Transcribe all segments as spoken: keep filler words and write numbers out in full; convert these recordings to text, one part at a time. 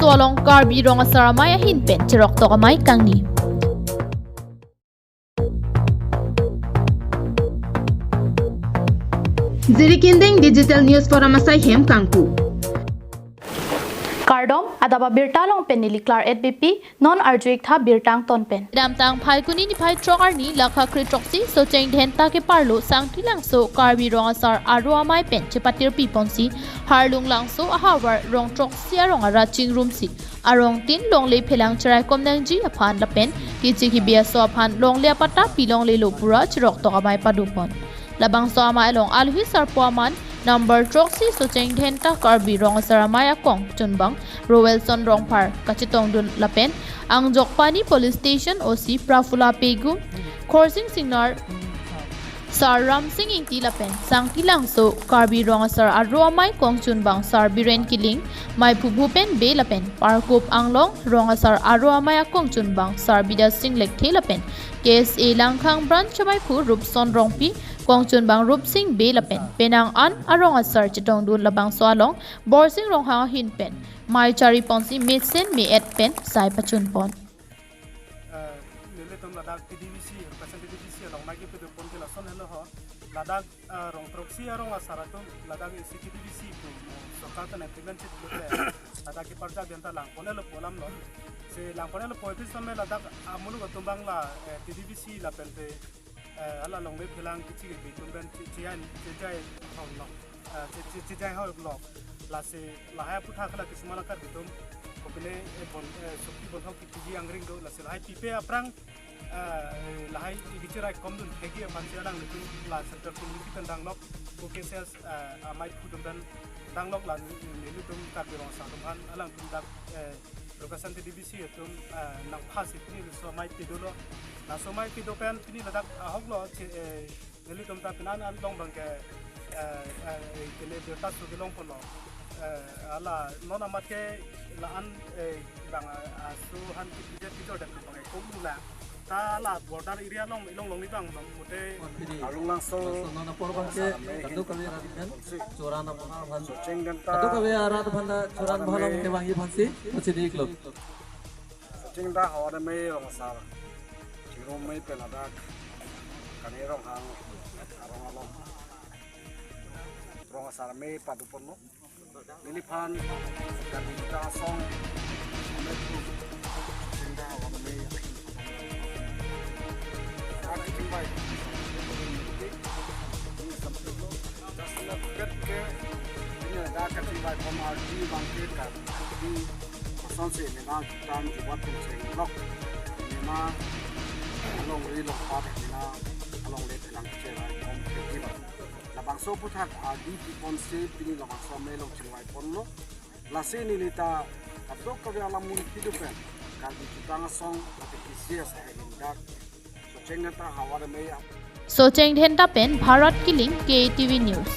Polong Karbi Rong Asar Amei ahin pen cheroktok amei kangni. Jirikindeng Digital News Forum asai hem kangpu. Kardom, adap abirta along pen neli Klar et B P, non arju-ik tha birta angton pen. Kedamtang Phalguni niphai throk arni lakha kre throksi Socheng Dhenta keparlo Sangti Langso Karbi Rong Asar Aro Amei pen chepatirpi ponsi Harlung Langso ahavar rong throksi arong arat chingrumsi arong tin longle phelang cheraikom nangji aphan lapen kichi kibi aso aphan longle apatta pi longlelo pura cheroktok amei padopon. Labangso amei along alohi sarpo aman number throksi Socheng Dhenta Karbi Rong Asar Amei akong chunbang Roelson Rongphar kachetongdun lapen Angjokpani Police Station O C Prafulla Pegu, Khorsing Singnar, Sar Ramsing Ingti lapen Sangti Langso Karbi Rong Asar Aro Amei kongchunbang Sar Biren Killing, Meiphu Bhupen Bey lapen Parkup Anglong Rong Asar Aro Amei akongchunbang Sar Bidya Sing Lekthe lapen K S A Langkhang Branch Meiphu Rupson Rongpi, kongchunbang Rupsing Bey lapen penang an arong asar chetongdun labangso along Borsing Ronghang ahin pen mei chari ponsi mesen me-et pen sai pachun pon. Eh, nelitum ladak T D V C, Rukasan T D V C along mei kepadopon ke lason helo ho. Ladak, eh, rong throksi arong asar atum ladak isi T D V C pu, eh, sorkar pen implement chit lote ladak keparjak denta langponelo pu alam lo. Si langponelo pu etis tame ladak amuluk atum abang la, eh, T D V C lapen te, eh, hala longle phelang kichi kibi atum pen chi-, chijai, chijai hong lo. Eh, chi-, chi-, chijai hong lo. Lasi lahai aphuthak la kisuma la Karbi atum kopine, eh, bon, eh, sukti bonthok kipiji angring do, lasi lahai pipe aphrang, eh, lahai kichi raikomdun thekji aphansi alanglitum la central committee pen danglok, ko K S S, eh, amei phu atum pen danglok la nelitum Karbi Rong Asar atum aphan alangtum dak, eh, Rukasan T D V C atum, eh, nangphasi pini laso amei pidolo. Laso amei pido pen pini ladak ahok lo che, eh, nelitum ta penang an along abang ke, eh, eh, kene birta so kelong ponlo. Eh, hala non amat ke la-an, eh, bang, eh, aso han kepijor pijor dak abang ke kong ulang. Ta la border area along, along along ni bang, bang mute. Arlung Langso. Langso non apor abang ke, kadokave arat pen, choran aphan, Socheng Dhenta. Kadokave arat aphan ta choran aphan along kevangji aphansi pachini-iklo. Socheng Dhenta havar amei rong asar chingrum amei pen ladak Kane Ronghang arong along rong asar amei padoponlo. Neliphan Karbi Jutang Asong amei pu Socheng Dhenta havar amei dak kachingvai. Ini sampai lo. Dak sila buket ke ini dak kachingvai pom ardi bangke Karbi kosonsi mena jutang jubat pen chenglok. Mena alongri longpat mena alongle phelang cheraikom ketiba. Labangso aphuthak ardi piponsi pini labangso amei along chingvai ponlo. Lasi neli ta kadokave alam mun pido pen Karbi Jutang Asong lapen K S A ahin dak Socheng Dhenta havar amei ap- Socheng Dhenta pen Bharat Killing, K T V News.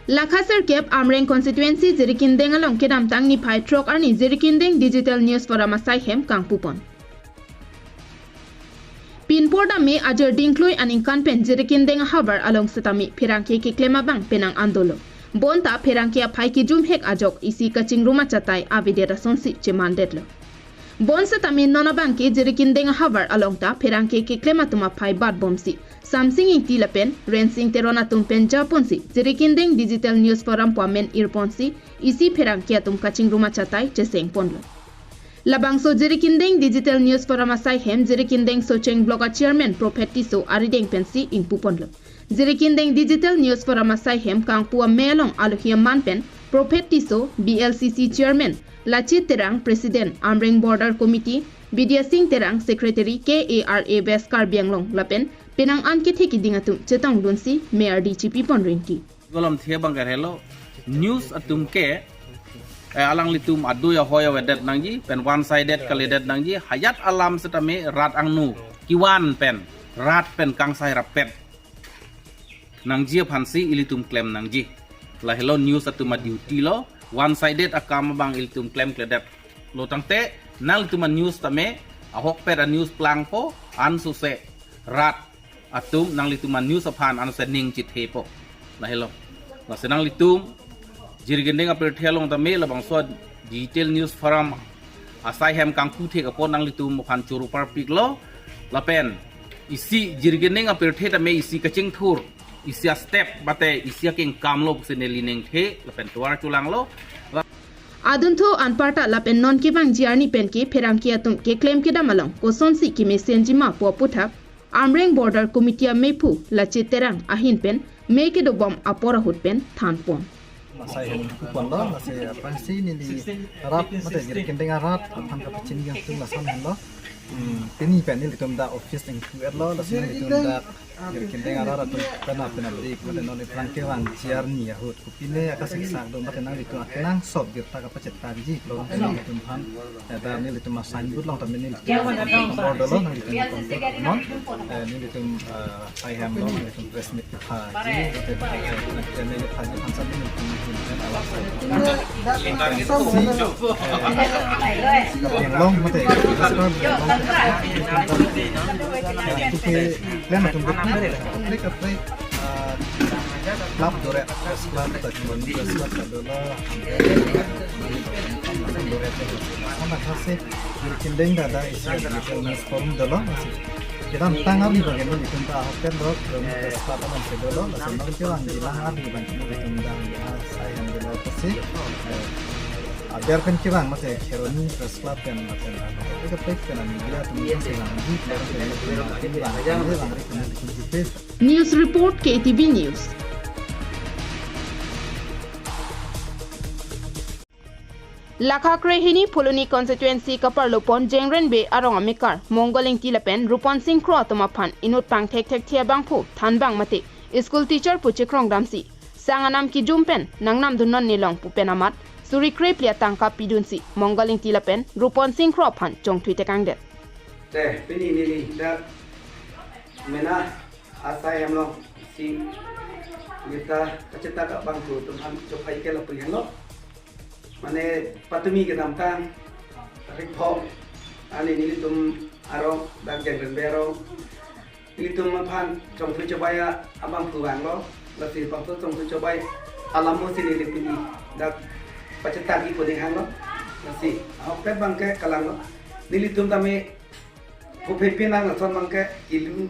Lakha sirkep Amreng constituency Jirikindeng along kedamtang niphai throk arni Jirikindeng Digital News Forum asai hem kangpupon. Pinpor dame ajir dingklui aningkan pen Jirikindeng ahavar along setame pherangke keklem abang penang an dolo. Bonta pherangke aphai kejumhek ajok isi kachingrum achatai avedet asonsi chemandetlo. Bon setame non abangke Jirikindeng ahavar along ta pherangke keklem atum aphai batbomsi Samsing Ingti lapen Rensing Teron atum pen japonsi Jirikindeng Digital News Forum pu amen irponsi isi pherangke atum kachingrum achatai chesengponlo. Labangso Jirikindeng Digital News Forum asai hem Jirikindeng Socheng Block a Chairman Prophet Tisso arideng pensi ingpuponlo. Jirikindeng Digital News Forum asai hem kangpu amei along alohi aman pen Prophet Tisso, B L C C Chairman Lachit Terang, President Amreng Border Committee Bidya Sing Terang, Secretary K A R A West Karbi Anglong lapen penang an kethe kiding atum chetongdunsi mei ardi chipipon rinti. Golom the bang kerhelo news atum ke, eh, alanglitum adui ahoi avedet nangji pen one sided kalidet nangji, hayat alam setame rat angno kiwan pen rat pen kangsai rapet nangji aphansi ilitum klem nangji. Lahelo news atum a duty lo, one sided akam abang ilitum klemkledetlo tangte nanglitum a news tame ahokpet a news plangpo, ansose rat atum nanglitum a news aphan anose ning chithepo. Lahelo. Lasi nanglitum Jirikindeng apirthe along tame labangso Digital News Forum asai hem kangpu thek apot nanglitum aphan choro parpiklo. Lapen isi Jirikindeng apirthe tame isi kachingthur, isi astep mate isi akengkam lo pusi neli ningthe lapen tovar cholanglo. Adunthu anparta lapen non kevangji arni pen ke pherangke atum keklem kedam along kosonsi kemesenji ma pu aputhak Amreng Border Committee amephu Lache Terang ahin pen me kedobom apor ahut pen thanpon. Asai hem kuponlo, lasi aphrangsi neli rat mate Jirikindeng arat aphan kapachini kangtung lason henlo. Hmm, pini pen nelitum dak office ingpu-etlo, lasi nelitum dak Jirikindeng arat atum penap penap dik mate non aphrang kevangji arni ahut kopine akasiksak do mate nanglitum akenangsot birta kapachethangji pulo nanglitum aphan, eh, dak nelitum a-signboard along tame nelitum number dolo, nanglitum contact non, eh, nelitum, eh, asai hem along nelitum press meet kephaji, nelitum, eh, nelitum phaji aphan sab nelitum, eh, awas. Along mate, eh, plan atum kaprek kaprek, ah, club doret, press club, ta Jirikindeng press club ta dolo, doret dolo. Sama khasi Jirikindeng dak isi Jirikindeng forum dolo, lasi kedamtang arni abang nelitum ta ahok pen rok, Jirikindeng press club along si dolo, lasi non kevangjilang arni abang nelitum dak asai hem dolo pusi, eh, aber pen kevang mate Kheroni Press Club pen mate, ah, kaprek kaprek pen media atum kevangji pen kevang, kevang, kevang, kevang, kevang, kevang. News report, K T V News. Lakha krehini Phuloni constituency kaparlopon Jengrenbe arong amekar Mongal Ingti lapen Ruponsing Kro atum aphan inut pangthekthekthe abangphu thanbang mate school teacher pu chekrongdamsi sang anam kejum pen nangnamdunnon nelong pu pen amat suri krephli atangka pidunsi Mongal Ingti lapen Ruponsing Kro aphan chongthui tekangdet. Te, pini neli dak mena asai hem along si birta kachetak abangphu atum aphan chophai ke lapu henlo. Mane patumi kedamtang tarik pho arni nelitum arong dak Jengrenbe arong nelitum aphan chongthui chobai abangphu vanglo. Lasi bangphu chongthui chobai alam mo si neli pini dak pachetangji pu ning hanglo. Lasi ahokpet abang ke kalanglo. Nelitum tame kopipin nang lason abang ke kilu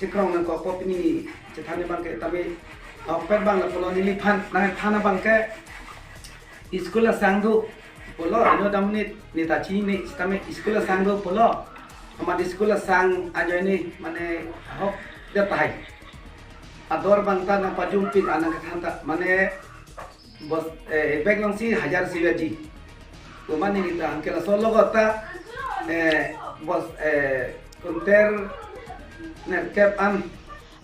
chekrong nangkokpo, pini chethan abang ke tame ahokpet abang lapulo, neliphan nangthan abang ke school asang do pulo, inut amonit neta chini sitame school asang do pulo. Amat school asang ajoine mane ahok det tahai. Ador abang ta nangpajumpik anang kethan ta mane bos, eh, bag alongsi hajar sivaji. Komat neli ta hangke laso logot ta, eh, bos, eh, kunter nerkep an.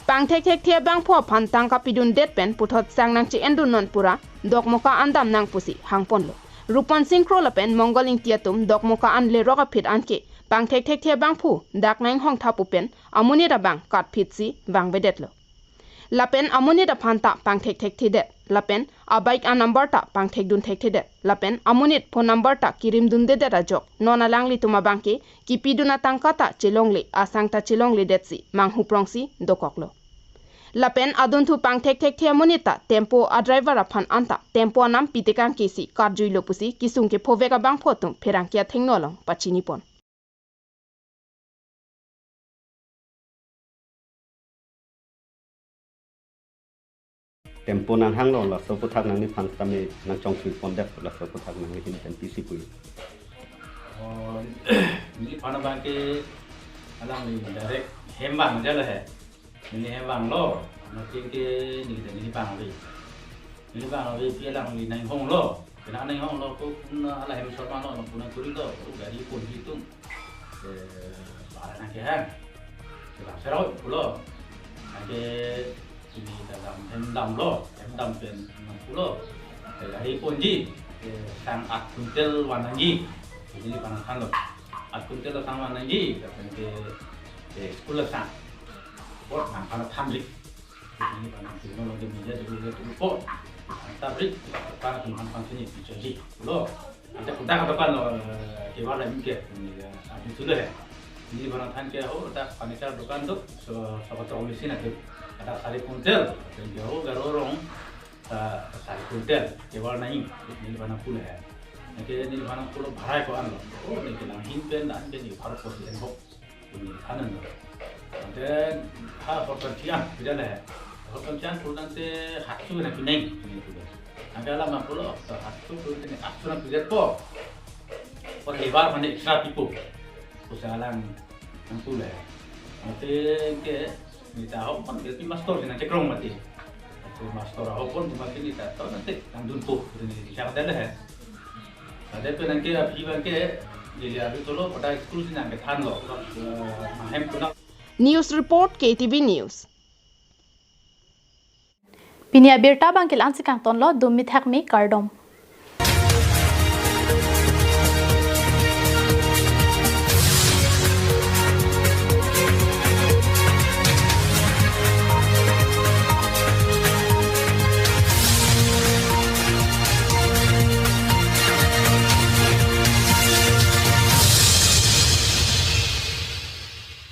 Pangthekthekthe abangphu aphan tangka pidundet pen puthot sang nangche-endunnon pura dokmoka an damnang pusi hangponlo. Ruponsing Kro lapen Mongal Ingti atum dokmoka an lerok aphi anke pangthekthekthe abangphu dak nanghongtha pu pen amonit abang katphitsi vangvedetlo. Lapen amonit aphan ta pangthekthekthedet, lapen a-bike a-number ta pangthekdunthekthedet, lapen amonit phone number ta kirimdundedet ajok non alanglitum abang ke kipidun atangka ta chelongle, asang ta chelongledetsi manghuprongsi dokoklo. Lapen adunthu pangthekthekthe amonit ta tempo a-driver aphan anta tempo anam pitekangkesi karjuilo pusi kesung kephovek abangphu atum pherangke athengno along pachinipon. Tempo nanghanglo, laso aphuthak nangliphan tame nangchongthuipondet, laso aphuthak nanglihin pen pisi pu. Oh, neliphan abang ke alangli direct hem vangje lo he. Neli hem vanglo, mati ke neli, neli vangve. Neli vangve pi alangli nanghonglo. Kena nanghonglo ko puna ala hem sorma lo, puna kuri lo, ko gari ponji atum. Eh, bara nangkehang. Kena serau pulo. Nangke ini dalam hem damlo, hem dam pen nangpulo. Ke gari ponji, ke sang at kuntel vannangji. Jadi panangkan lo. At kuntel sang vannangji, ke pen ke, ke school sang. Bot nangphan thamlik. Ini panang teknologi media dulu dulu po. Tabrik, para teman pangkini dicoji. Lo, anta kuda ka dokan lo, eh, kiwar lagi ke. Ini ya, adu dulu ya. Ini panangthan ke ho, dak furniture dokan tu, so, so kotor ulisin adu. Ada sari kuntel, yang jauh garo rong, ah, sari kuntel, kewar nahi, neli aphan nangpu le. Anke neli aphan nangpulo bhara ko-an lo. Oh, neli kelang hin pen dan ke neli bhara ko si enhok. Neli than nang. Ante ha hotel chiang, tidak le. Hotel chiang pulo tangte hatsu na kineng, neli pulo. Anke alam nangpulo, hatsu pulo tangte hatsu na pidet po. Or lebar mane extra pipo. Pusi alang nangpu le. Ante ke neli ta ahok pon ke master si nangchekrong mati. Ante master ahok pon cuma ke neli ta to nanti nangdunpo, neli bisa kata le he. Ada pen anke aphi abang ke neli adu tolo pada school si nangkethan lo. Eh, mahem kuna. News report, K T V News. Pini abirta abang ke la-an si kangtonlo, dum mithak me, kardom.